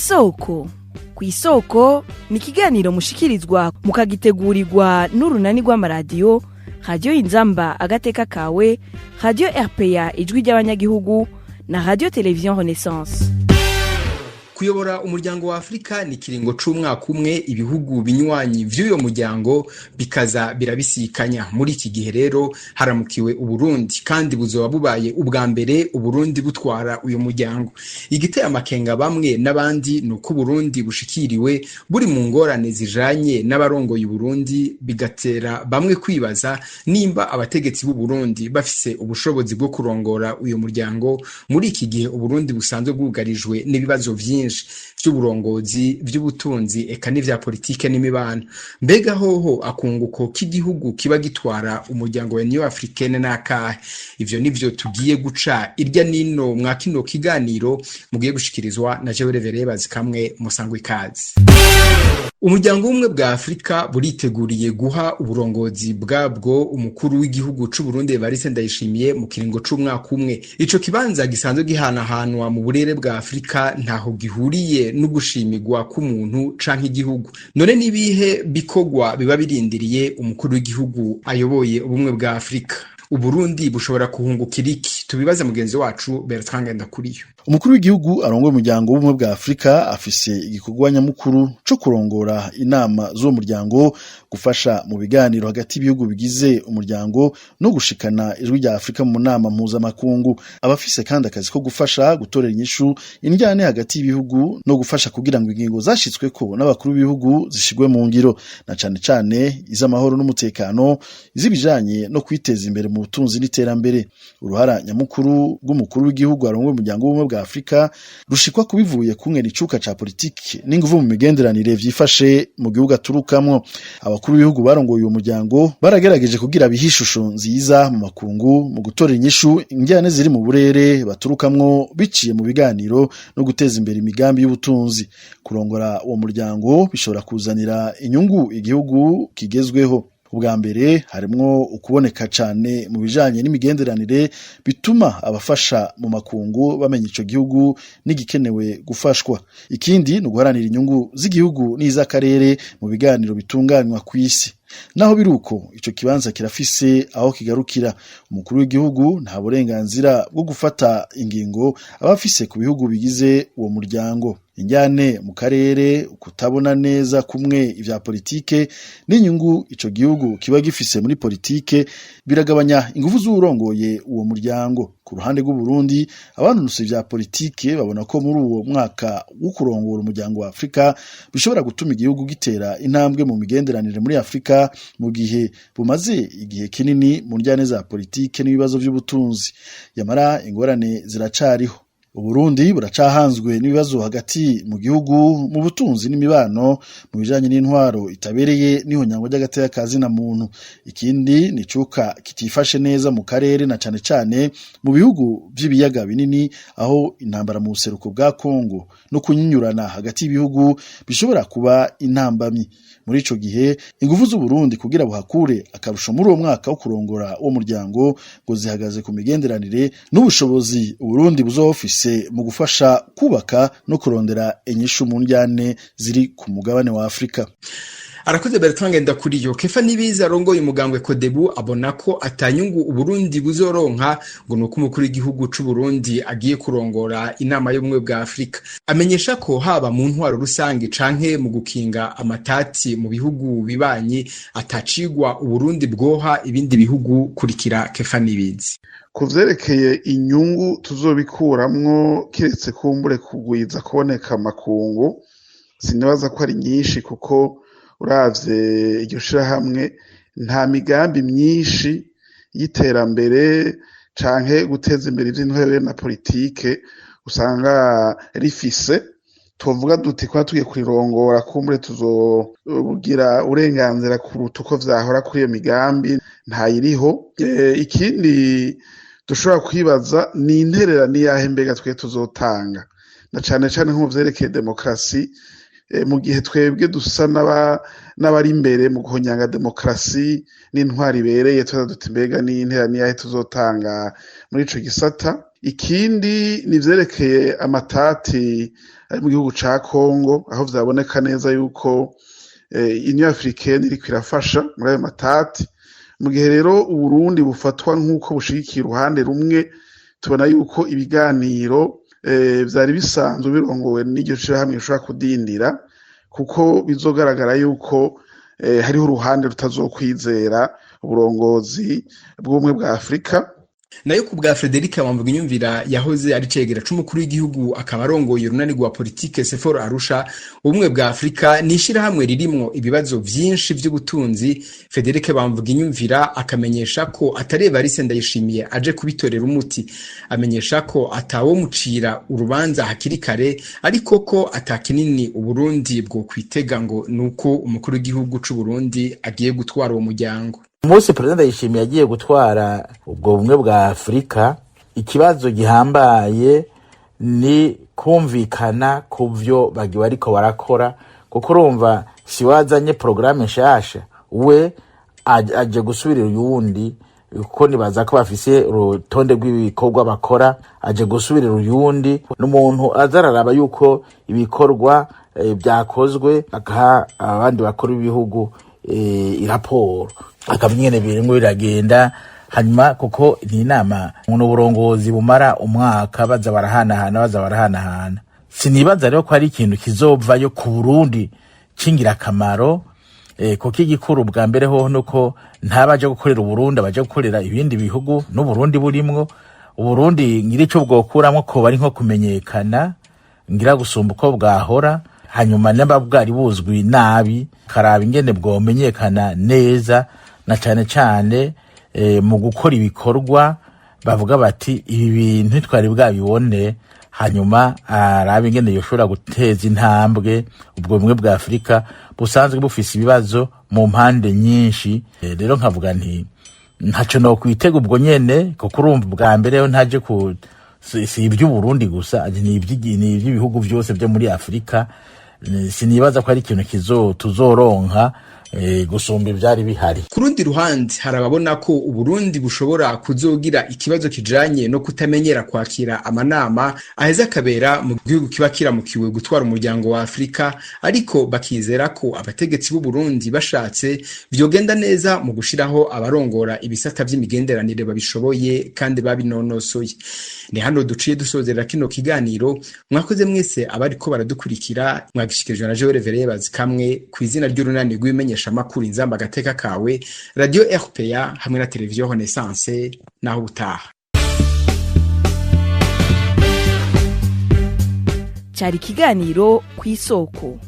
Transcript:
Kw'isoko. Kw'isoko ni ikiganiro mushikirizwa mukagitegurirwa n'urunani rw'amaradiyo Radiyo Inzamba Agateka Kawe, Radiyo RPA Ijwi ry'Abanyagihugu na Radiyo Televiziyo Renaissance. Kuyobora Umuryango wa Afurika ni ikiringo c'umwaka umwe, ibihugu binywanyi vy'uyo muryango bikaza birabisikanya. Muri iki gihe rero haramukiwe Uburundi, kandi buzoba bubaye ubwa mbere Uburundi butwara uyu muryango. Igiteye amakenga bamwe n'abandi ni uko Uburundi bushikiriwe buri mu ngorane zijanye n'abarongoye Uburundi, bigatera bamwe kwibaza nimba abategetsi b'Uburundi bafise ubushobozi bwo kurongora uyu muryango muri iki gihe Uburundi busanzwe bwugarijwe n'ibibazo vyinshi vy'uburongozi, vy'ubutunzi, eka n'ivya politike n'imibano. Mbega hoho akunguko k'igihugu kiba gitwara umuryango wa Union Africaine n'akahe? Ivyo nivyo tugiye guca irya nino mwa kino kiganiro mugiye gushikirizwa na jewe Revereye Bazikamwe. Musangwa ikaze. Umuryango w'Ubumwe bwa Afurika buriteguriye guha uburongozi bwabwo umukuru w'igihugu c'Uburundi Evariste Ndayishimiye mu kiringo c'umwaka umwe. Ico kibanza gisanzwe gihanahanwa mu burere bwa Afurika ntaho gihuriye no gushimirwa k'umuntu canke igihugu. None nibihe bikorwa biba birindiriye umukuru w'igihugu ayoboye Ubumwe bwa Afurika? Uburundi bushobora kuhungukira iki? Tubibaze mugenzi wacu Bertrand Ngendakuriyo. Umukuru w'igihugu arongoye Umuryango w'Ubumwe bwa Afurika afise igikorwa nyamukuru co kurongora inama z'uwo muryango, gufasha mu biganiro hagati y'ibihugu bigize umuryango no gushikana ijwi rya Afurika mu nama mpuzamakungu. Abafise kandi akazi ko gufasha gutorera inyishu indyane hagati y'ibihugu no gufasha kugira ngo ingingo zashitsweko n'abakuru b'ibihugu zishigwe mu ngiro, na cane cane iz'amahoro n'umutekano, iz'ibijanye no kwiteza imbere mu butunzi n'iterambere. Uruhara nyamukuru rw'umukuru w'igihugu arongoye Umuryango w'Ubumwe bwa Afurika rushikwa kubivuye kungena icuka ca politiki n'inguvu mu migenderanire vyifashe mu gihugu aturukamwo. Abakuru b'ibihugu barongoye uwo muryango baragerageje kugira bihe ishusho nziza mu makungu mu gutorera inyishu indyane ziri mu burere baturukamwo biciye mu biganiro no guteza imbere imigambi y'ubutunzi. Kurongora uwo muryango bishobora kuzanira inyungu igihugu kigezweho. Ubwa mbere harimwo ukuboneka cane mu bijanye n'imigenderanire, bituma abafasha mu makungu bamenya ico gihugu n'igikenewe gufashwa. Ikindi ni uguharanira inyungu z'igihugu n'iz'akarere mu biganiro bitunganywa kw'isi. Naho biruko, ico kibanza kirafise aho kigarukira. Umukuru w'igihugu nta burenganzira bwo gufata ingingo aba afise ku bihugu bigize uwo muryango. Injyane mu karere, kutabona neza kumwe ivya politike n'inyungu ico gihugu kiba gifise muri politike biragabanya ingufu z'uwurongoye uwo muryango. Ku ruhande rw'Uburundi, abanonose ivya politike babona ko muri uwo mwaka wo kurongora Umuryango wa Afurika bishobora gutuma igihugu gitera intambwe mu migenderanire muri Afurika, mu gihe bumaze igihe kinini mu njyane za politike n'ibibazo vy'ubutunzi. Yamara ingorane ziracariho. Uburundi buracahanzwe n'ibibazo hagati mu gihugu, mu butunzi n'imibano, mu bijanye n'intwaro itabereye n'ihonyangwa ry'agateka ka zina muntu. Ikindi ni icuka kitifashe neza mu karere, na cane cane mu bihugu vy'ibiyaga binini, aho intambara mu buseruko bwa Kongo no kunyinyurana hagati y'ibihugu bishobora kuba intambamyi. Muri ico gihe, inguvu z'Uburundi kugira buhakure akarusho muri uwo mwaka wo kurongora uwo muryango ngo zihagaze ku migenderanire n'ubushobozi Uburundi buzoba bufise mu gufasha kubaka no kurondera inyishu mu ndyane ziri ku mugabane wa Afurika. Arakoze Bertrand Ngendakuriyo. Kefa Nibizi arongoye umugambwe Kodebu abona ko atanyungu Uburundi buzoronka ngo nuko umukuru w'igihugu c'Uburundi agiye kurongora inama y'Ubumwe bwa Afurika. Amenyesha ko haba mu ntwaro rusange canke mu gukinga amatati mu bihugu bibanyi atacigwa Uburundi bwoha ibindi bihugu. Kurikira Kefa Nibizi. Ku vyerekeye inyungu tuzobikuramwo, kiretse kumbure kugwiza kuboneka amakungu, sinibaza ko ari nyinshi, kuko uravye iryo shirahamwe nta migambi myinshi y'iterambere canke guteza imbere ivy'intwaro na politike usanga rifise. Tuvuga duti kuba tugiye kurirongora, kumbure tuzogira uburenganzira kuruta uko vyahora kuri iyo migambi ntayiriho. Ikindi dushobora kwibaza ni intererano iyahe mbega twe tuzotanga, na cane cane nko mu vyerekeye demokarasi, mu gihe twebwe dusa n'abari imbere mu guhonyanga demokarasi n'intwaro ibereye. Tuza duti mbega ni intererano iyahe tuzotanga muri ico gisata? Ikindi ni ivyerekeye amatati. ari mu gihugu ca Congo, aho vyaboneka neza yuko Union Africaine iriko irafasha muri ayo matati. Mu gihe rero Uburundi bufatwa nk'uko bushigikiye uruhande rumwe, tubona yuko ibiganiro vyari bisanzwe birongowe n'iryo shirahamwe bishobora kudindira, kuko bizogaragara yuko hariho uruhande rutazokwizera uburongozi bw'ubumwe bwa Afurika. Nayo ku bwa Frederic Bamvuginyumvira, yahoze ari cegera c'umukuru w'igihugu, akaba arongoye urunani rwa politike Seforo Arusha, ubumwe bwa Afurika ni ishirahamwe ririmwo ibibazo vyinshi vy'ubutunzi. Frederic Bamvuginyumvira akamenyesha ko atari Evariste Ndayishimiye aje kubitorera umuti. Amenyesha ko atawomucira urubanza hakiri kare, ariko ko atakinini Uburundi bwo kwitega ngo nuko umukuru w'igihugu c'Uburundi agiye gutwara uwo muryango. Umunsi Perezida Ndayishimiye agiye gutwara ubwo bumwe bwa Afurika, ikibazo gihambaye ni kumvikana ku vyo bagiwe ariko barakora, kuko urumva si wazanye porogaramu nshasha, we aje gusubirira uyundi, kuko nibaza ko bafise urutonde rw'ibikorwa bakora. Aje gusubirira uyundi n'umuntu aza araraba yuko ibikorwa byakozwe, agaha abandi bakuru b'ibihugu iraporo, akamenya ingene birimwo biragenda. Hanyuma kuko ni inama n'uburongozi bumara umwaka, baza barahanahana, baza barahanahana. Sinibaza rero ko hari ikintu kizovayo ku Burundi c'ingirakamaro, kuko igikuru bwa mbere hoho nuko ntabaje gukorera Uburundi, abaje gukorera ibindi bihugu n'Uburundi burimwo. Uburundi ngira ico bwokuramwo koba ari nko kumenyekana ngira gusumba uko bwahora, hanyuma naba bwari buzwi nabi karaba ingene bwomenyekana neza, na cane cane mu gukora ibikorwa bavuga bati ibi bintu ntitwari bwabibone. Hanyuma arabe ingene yoshobora guteza intambwe ubwo bumwe bwa Afurika busanzwe bufise ibibazo mu mpande nyinshi. Rero nkavuga nti ntaco nokwitega ubwo nyene, kuko urumva bwa mbere yo ntaje ku si iby'Uburundi gusa, ni iby'ibihugu byose byo muri Afurika. Sinibaza ko ari ikintu tuzoronka gusumba ivyari bihari. Ku rundi ruhande, hari ababona ko Uburundi bushobora kuzogira ikibazo kijanye no kutamenyera kwakira amanama aheza akabera mu gihugu kiba kiramukiwe gutwara umuryango wa Afurika, ariko bakizera ko abategetsi b'Uburundi bashatse vyogenda neza mu gushiraho abarongora ibisata vy'imigenderanire babishoboye kandi babinonosoye. Ni hano duciye dusozerera kino kiganiro. Mwakoze mwese abariko baradukurikira. Mwagishikirijwe na Jewe Revereye Bazikamwe ku izina ry'urunani rw'ibimenyeshamakuru Inzamba Agateka Kawe, Radio RPA hamwe na Televiziyo Renaissance. Naho ubutaha. Cyari ikiganiro Ku Isoko.